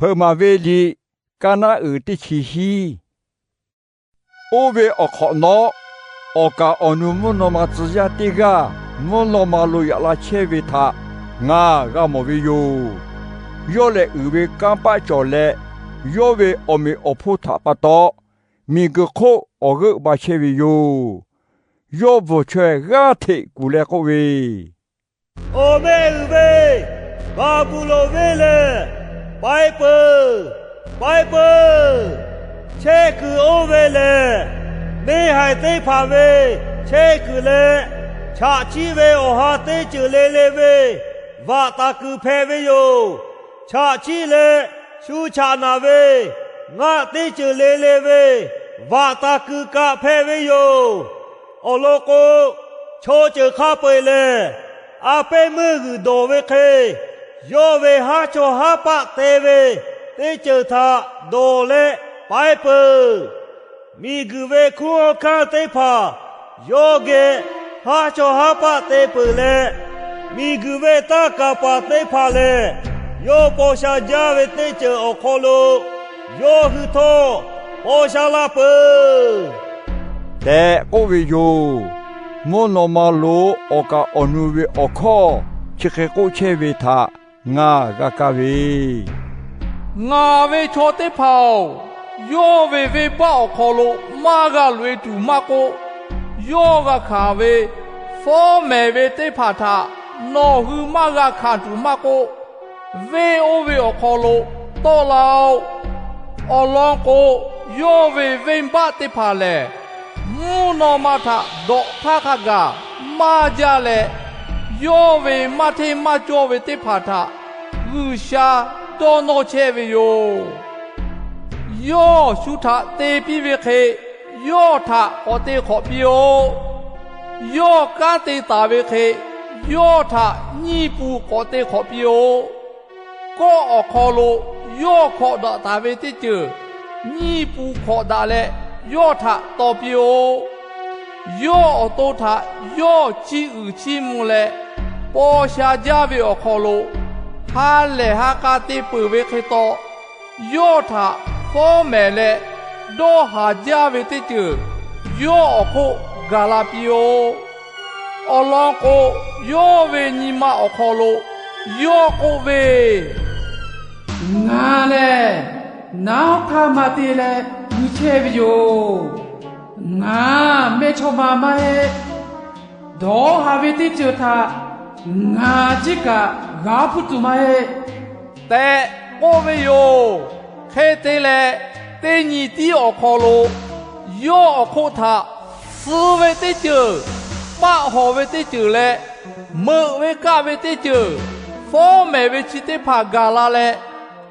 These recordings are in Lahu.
Hpeuꞈ maˍ ve liꞈ, kaˇ naˉ uiˍ teˇ chi hiˉ. Oˇ ve awˬ hk'awꞈ nawˉ, awˬ kaˍ awˬ nu mvuhˇ naw ma tcuh yaˇ teˇ g'aˇ mvuhˇ naw ma lo yaꞈ la chehˇ ve htaꞈ ngaˬ g'a mawˬ ve yoˬ. Yawˇ lehˬ uiˍ ve kanˇ paˆ cawˬ leh, yawˇ ve awˬ meꞈ awˬ hponˇ htaꞈ pa taw, miˬguiˬ hk'oˆ awˬ g'euˆ ba chehˇ ve yoˬ. Yawˇ bvuhˬ chaweh g'aˇ hteꞈ kuˬ leh k'oˆ ve, Awˬ meh uiˍ ve Baˍbuˍlonˍ venˇ lehˬ, paiˉ peuˬ, paiˉ peuˬ. Chehˇ kuiˬ oˇ ve lehˬ, neˇ haiˬ teˇ hpaˍ ve chehˇ kuiˬ leh, chaꞈ chiˆ ve awˬ ha teˇ ceuˬ le le ve vaꞈ taˍ kuiˬ hpehꞈ ve yoˬ. Chaꞈ chiˆ leh shu chaꞈ naˍ ve ngaˆ teˇ ceuˬ le le ve vaꞈ taˍ kuiˬ kaꞈ hpehꞈ ve yoˬ. Awˬ lawn k'o, chaw ceuˬ hk'a peu-eˬ lehˬ, a pehˉ meuˇ g'uiˬ dawˬ ve hk'e, yawˇ ve haˉ chawˇ haˉ paˆ te ve teˇ ceuˬ htaꞈ dawˬ leh paiˉ peuˬ. Miˬguiˬ ve hkunˉ hawˉ hkanˇ teˇ hpaˍ yawˇ geh haˉ chawˇ haˉ paˆ te peuˬ leh, miˬguiˬ ve tanˇ kaˍ paˍ teˇ hpaˍ lehˬ, yawˇ paw sha jaˇ ve teˇ ceuˬ awˬ hk'aw lo yawˇ hui htawˇ paw sha la peuˬ tehꞈ k'oˆ ve yoˬ. Mvuhˇ naw ma lo awˬ kaˍ awˬ nu ve awˬ hkawˇ chi hk'e k'oˆ chehˇ ve htaꞈ ngaˬ g'a kaˇ ve, Ngaˬ ve chaw teˇ hpaˍ-oˬ, yawˇ ve venˇbaˆ awˬ hk'aw lo maˇ g'a loꞈ-e tuˬ maˇ k'oˆ, yawˇ g'a hkanˍ ve fawˉ mehˍ ve teˇ hpaˍ htaꞈ nawˬ hui maˇ g'a hkanˍ tuˬ maˇ k'oˆ, venˇ oˇ ve awˬ hk'aw lo tawˆ la-oˆ. Awˬ lawn k'o, yawˇ ve venˇbaˆ teˇ hpaˍ lehˬ, mvuhˇ naw ma htaꞈ dawꞈ htaˇ hk'a gaˬ maˇ jaˇ leh, yawˇ ve maˇ hteˇ maˇ cawˇ ve teˇ hpaˍ htaꞈ G'uiˬsha dawˇ nawˇ chehˇ ve yoˬ. Yawˇ shu htaꞈ te piˇ ve hk'e, yawˇ htaꞈ k'awꞈ te hk'awꞈ piˇ-oˆ. Yawˇ kanˉ te taˍ ve hk'e, yawˇ htaꞈ nyiˇ pun k'awꞈ te hk'awꞈ piˇ-oˆ. Kawˆ awˬ hk'aw lo yawˇ hkawꞈ daꞈ taˍ ve teˇ ceuˬ nyiˇ pun hkawꞈ daꞈ leh, yawˇ htaꞈ taw piˇ-oˆ. Yawˇ awˬ to htaꞈ yawˇ chiˇ uiˍ chiˇ mvuh leh paw sha jaˇ ve awˬ hk'aw lo, ha lehˬ ha k'a te peuˬ ve hk'e taw, yawˇ htaꞈ fawˉ mehˍ leh dawˇ haˍ jaˇ ve teˇ ceuˬ yawˇ awˬ hk'oˆ gaˬ la piˇ-oˆ. Awˬ lawn k'o, yawˇ ve nyi ma awˬ hk'aw lo yawˇ k'oˆ ve, Ngaˬ lehˬ naˉ hk'aˇ ma te leh gu chehˇ ve yoˬ. Ngaˬ mehˇchawˇma maˇ heˆ. Dawˇ haˍ ve teˇ ceuˬ htaꞈ ngaˬ ciˉ kaꞈ g'a hpuˇ tuˬ maˇ heˆ tehꞈ k'oˆ ve yoˬ. Hk'e te leh, teˇ nyi tiˉ awˬ hk'aw lo yawˇ awˬ hk'oˆ htaꞈ suh ve teˇ ceuˬ, paˆ hawˬ ve teˇ ceuˬ leh meuꞈ ve kaˆ ve teˇ ceuˬ, fawˉ mehˍ ve chi teˇ hpaˍ gaˬ la leh,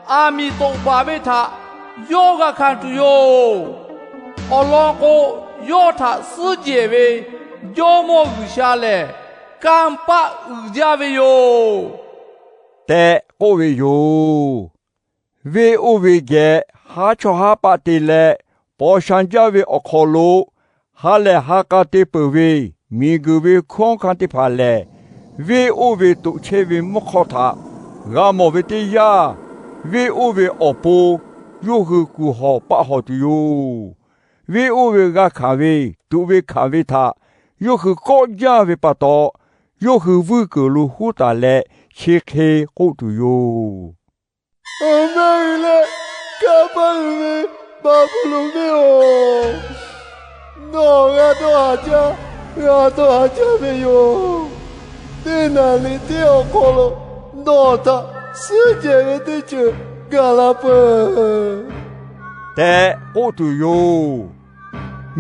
aˬ miˍ toꞈ baˬ ve htaꞈ yawˇ g'a hkanˍ tuˬ yoˬ. Awˬ lawn k'o, yawˇ htaꞈ suhˉ jehˬ ve Jawˇmawˇ G'uiˬsha lehˬ, kanˇ paˆ uiˍ jaˇ ve yoˬ tehꞈ k'oˆ ve yoˬ. Venˇ oˇ ve geh haˉ chawˇ haˉ paˆ te leh paw sha jaˇ ve awˬ hk'aw lo, ha lehˬ ha k'a te peuˬ ve miˬguiˬ ve hkunˉ hawˉ hkanˇ teˇ hpaˍ lehˬ, venˇ oˇ ve toꞈ chehˇ ve mvuhˇ hk'awˇ htaꞈ g'a mawˬ ve teˇ yanˇ, venˇ oˇ ve awˬ pon yawˇ hui kuˬ hawˬ paˆ hawˬ tuˬ yoˬ. Venˇ oˇ ve g'a hkanˍ ve, tuꞈ ve hkanˍ ve htaꞈ yawˇ hui kawˆ jaˇ ve pa taw, yawˇ hui vuiˇ kuiˬ lo huˉ taˍ leh, chi hk'e k'oˆ tuˬ yoˬ. Awˬ meh uiˍ leh kanˇ paˆ uiˍ ve Baˍbuˍlonˍ venˇ-oˬ, nawˬ g'a dawˇ haˍ jaˇ, g'a dawˇ haˍ jaˇ ve yoˬ. Teˇ naˍ riˍ tiˉ awˬ hk'aw lo nawˬ htaꞈ suhˉ jehˬ ve teˇ ceuˬ gaˬ la peuˬ tehꞈ k'oˆ tuˬ yoˬ.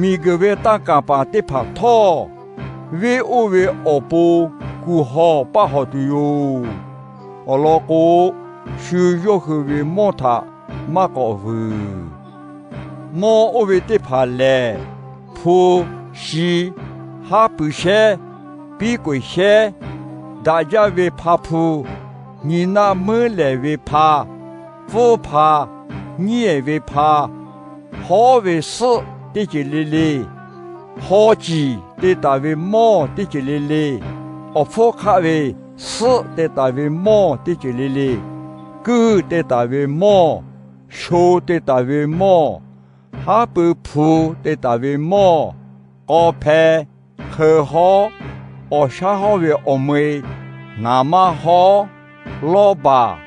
Miˬguiˬ ve tanˇ kaˍ paˍ teˇ hpaˍ htawˇ, venˇ oˇ ve awˬ pon kuˬ hawˬ paˆ hawˬ tuˬ yoˬ. Awˬ lawn k'o, shu yawˇ hui ve mawˇ htaꞈ maˇ k'awꞈ vuiˬ. Mawˇ oˇ ve teˇ hpaˍ lehˬ, hpu, shi, haˉ pui shehˉ, piˉ k'oeˍ shehˉ, daꞈ jaˇ ve hpa hpu, nyi naˆ meuˉ lehˍ ve hpa, pfuhˇ hpa, nyiˉ ehˍ ve hpa, hawˉ ve suhˆ teˇ ceuˬ le le, haw ciˍ te taˍ ve mawˇ teˇ ceuˬ le le, awˬ hpfuhˇ hk'aˆ ve suhˆ te taˍ ve mawˇ teˇ ceuˬ le le, kuiˇ te taˍ ve mawˇ, sho te taˍ ve mawˇ, haˉ pui hpu te taˍ ve mawˇ, k'aw hpeh, hk'eu hawˉ, awˬ shaˉ hawˉ ve awˬ mui, naˍ maˇ hawˉ, lawˇ baˬ,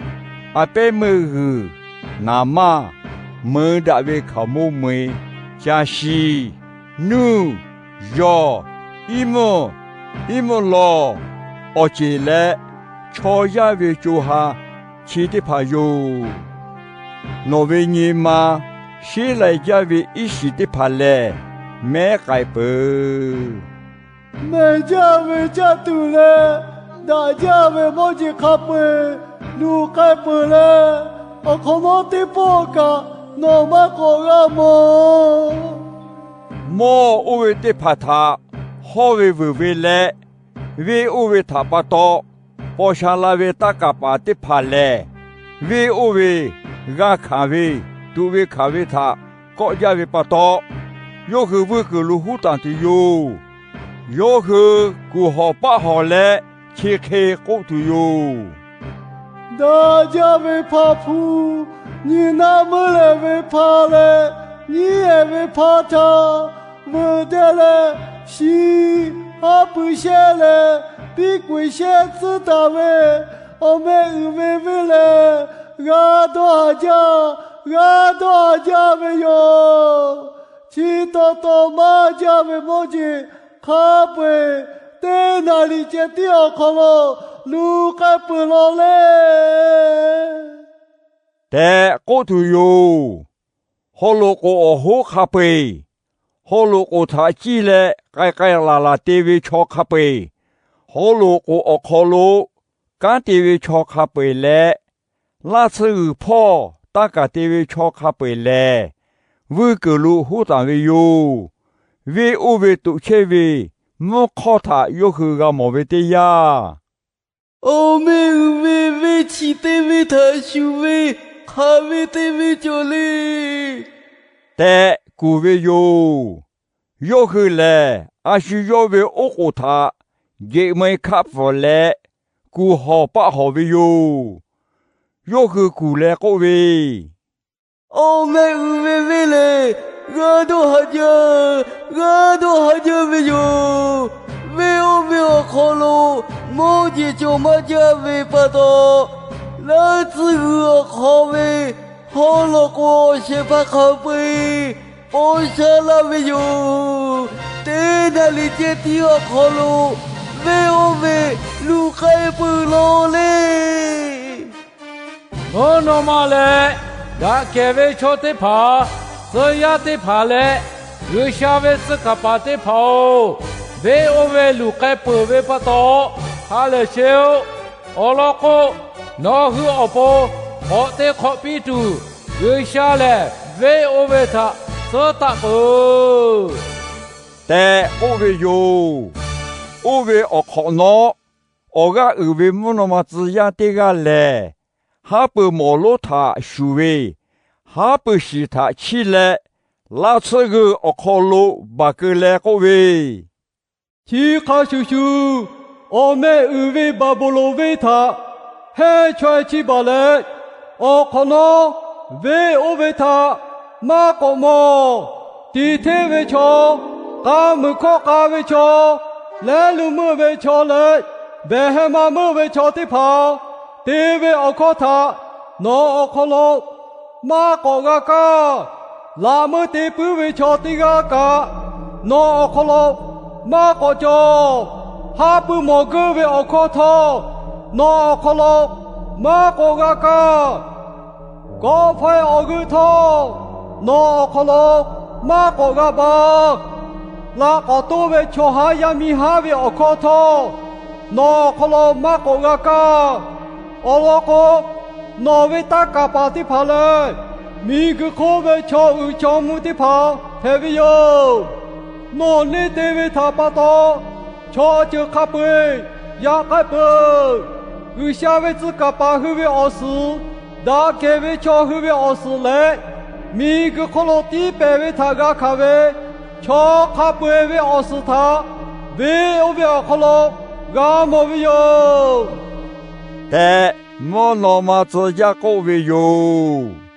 a pehˉ meuˇ g'uiˬ, naˍ maˇ, mui daꞈ ve hkaoˍmonˇ mui, ca shi, nuˇ, yawˬ, iˉ mvuhˇ, iˉ mvuhˇ lawˬ, awˬ ceˬ leh chaw yaˇ ve co ha chi teˇ hpaˍ yoˬ. Nawˬ ve nyi ma sheˉ lai jaˇ ve iˉ shiˍ teˇ hpaˍ lehˬ, mehˉ k'ai peuˬ. Mehˬ jaˇ ve caˇ tuˬ leh daꞈ jaˇ ve mawˇ jeˬ hk'a peu-eˬ luˬ k'ai peuˬ leh, awˬ hk'awꞈ nawˉ teˇ pawˆ kaꞈ nawˬ maˇ k'awꞈ g'a mawˬ. Mawˇ oˇ ve teˇ hpaˍ htaꞈ hawˇ ve vuiˬ ve leh, venˇ oˇ ve htaꞈ pa taw paw sha la ve taˇ kaˍ paˍ teˇ hpaˍ lehˬ, venˇ oˇ ve g'a hkanˍ ve, tuꞈ ve hkanˍ ve htaꞈ kawˆ jaˇ ve pa taw, yawˇ hui vuiˇ kuiˬ lo huˉ taˍ tuˬ yoˬ. Yawˇ hui kuˬ hawˬ paˆ hawˬ leh chi hk'e k'oˆ tuˬ yoˬ. Daꞈ jaˇ ve hpaˍ hpu, nyi naˆ meuˇ lehˬ ve hpa leh nyiˉ ehˍ ve hpa htaꞈ veuꞈ deh leh, shi, haˉ pui shehˆ leh piˉ k'oꞈ-e shehˆ tcuhˉ taˍ ve awˬ meh uiˍ ve venˇ lehˬ, g'a dawˇ haˍ jaˇ, g'a dawˇ haˍ jaˇ ve yoˬ. Chi taw taw maˇ jaˇ ve mawˇ jeˬ hk'a peu-eˬ teˇ naˍ riˍ ceh tiˉ awˬ hk'aw lo luˬ k'ai peuˬ law le tehꞈ k'oˆ tuˬ yoˬ. Haw loꞈ k'oˍ awˬ hoˉ hk'a peu-eˬ, haw loꞈ k'oˍ htaꞈ ciˇ leh k'ai k'ai laˬ laˬ te ve chaw hk'a peu-eˬ, haw loꞈ k'oˍ awˬ hk'aw lo kanˉ te ve chaw hk'a peu-eˬ leh, laˇ tsuhˇ g'uiˬ hpawˇ taˇ kaˍ te ve chaw hk'a peu-eˬ lehˬ, vuiˇ kuiˬ lo huˉ taˍ ve yoˬ. Venˇ oˇ ve toꞈ chehˇ ve mvuhˇ hk'awˇ htaꞈ yawˇ hui g'a mawˬ ve teˇ yanˇ, Awˬ meh uiˍ ve venˇ chi teˇ venˇ htaꞈ shuˍ ve hk'aˬ ve te ve cawˬ le tehꞈ kuˬ ve yoˬ. Yawˇ hui lehˬ, a shu yawˇ ve oˉ k'oˍ htaꞈ jeꞈ mui hkaˆ pfuhˍ leh, kuˬ hawˬ paˆ hawˬ ve yoˬ. Yawˇ hui kuˬ leh k'oˆ ve, Awˬ meh uiˍ ve venˇ lehˬ, g'a dawˇ haˍ jaˇ, g'a dawˇ haˍ jaˇ ve yoˬ. Venˇ oˇ ve awˬ hk'aw lo mawˇ jeˬ cawˬ maˇ jaˇ ve pa taw, laˇ tsuhˇ g'uiˬ awˬ hk'aw ve haw loꞈ k'oˍ awˬ shehˍ hpaˇ hk'a peu-eˬ paw sha laˇ ve yoˬ. Teˇ naˍ riˍ ceh tiˉ awˬ hk'aw lo venˇ oˇ ve luˬ k'ai peuˬ law le. Mvuhˇ naw ma leh daꞈ kehˬ ve chaw teˇ hpaˍ, tcuh yaˇ teˇ hpaˍ leh G'uiˬsha ve tcuh kaˍ paˍ teˇ hpaˍ-oˬ, venˇ oˇ ve luˬ k'ai peuˬ ve pa taw, ha lehˬ sheh-oˆ. Awˬ lawn k'o, nawˬ hui awˬ pon k'awꞈ te hk'awꞈ piˇ tuˬ, G'uiˬsha lehˬ venˇ oˇ ve htaꞈ tcuhˉ taˆ peuˬ tehꞈ k'oˆ ve yoˬ. Oˇ ve awˬ hk'awꞈ nawˉ, awˬ g'aˇ uiˍ ve mvuhˇ naw ma tcuh yaˇ teˇ g'aˇ lehˬ, haˉ pui mawˬ lonˉ htaꞈ shuˍ ve, haˉ pui shiˍ htaꞈ chiˇ leh, laˇ tsuhˇ g'uiˬ awˬ hk'aw lo baˬ keu leh k'oˆ ve, Chi hk'a shuˍ shuˍ, awˬ meh uiˍ ve Baˍbuˍlonˍ venˇ htaꞈ heˇ chaweh chiˇ baˬ leh, awˬ hk'awꞈ nawˉ venˇ oˇ ve htaꞈ maˇ k'awꞈ mawˬ. Tiˍ hteˇ ve chaw, k'a muiˬ hkawˇ k'a ve chaw, lehˉ lu meuˇ ve chaw leh behˬ heh ma meuˇ ve chaw teˇ hpaˍ te ve awˬ hkawˇ htaꞈ nawˬ awˬ hk'aw lo maˇ k'awꞈ g'a kaˇ. Laꞈ meuˇ te puiˉ ve chaw teˇ g'aˇ kaꞈ nawˬ awˬ hk'aw lo maˇ k'awꞈ cawˬ. Haˉ pui mawˬ geuˆ ve awˬ hkawˇ htawˇ nawˬ awˬ hk'aw lo maˇ k'awꞈ g'a kaˇ. Kawˆ faiˇ awˬ g'euˆ htawˇ nawˬ awˬ hk'aw lo maˇ k'awꞈ g'a ba. Laꞈ k'awꞈ toˆ ve chaw haˉ yaˇ miˇ haˉ ve awˬ hkawˇ htawˇ nawˬ awˬ hk'aw lo maˇ k'awꞈ g'a kaˇ. Awˬ lawn k'o, nawˬ ve taˇ kaˍ paˍ teˇ hpaˍ lehˬ, miˬguiˬ hk'oˆ ve chaw uiˍ chaw mvuh teˇ hpaˍ hpehꞈ ve yoˬ. Nawˬ neˇ te ve htaꞈ pa taw, chaw ceuˬ hk'a peu-eˬ yaꞈ k'ai peuˬ. G'uiˬsha ve tcuh kaˍ paˍ hui ve awˬ suhˍ, daꞈ kehˬ ve chaw hui ve awˬ suhˍ leh, miˬguiˬ hk'oˆ lo tiˉ pehˍ ve htaꞈ g'a hkanˍ ve chaw hk'a peu-eˬ ve awˬ suhˍ htaꞈ venˇ oˇ ve awˬ hk'aw lo g'a mawˬ ve yoˬ tehꞈ, mvuhˇ naw ma tcuh yaˇ k'oˆ ve yoˬ.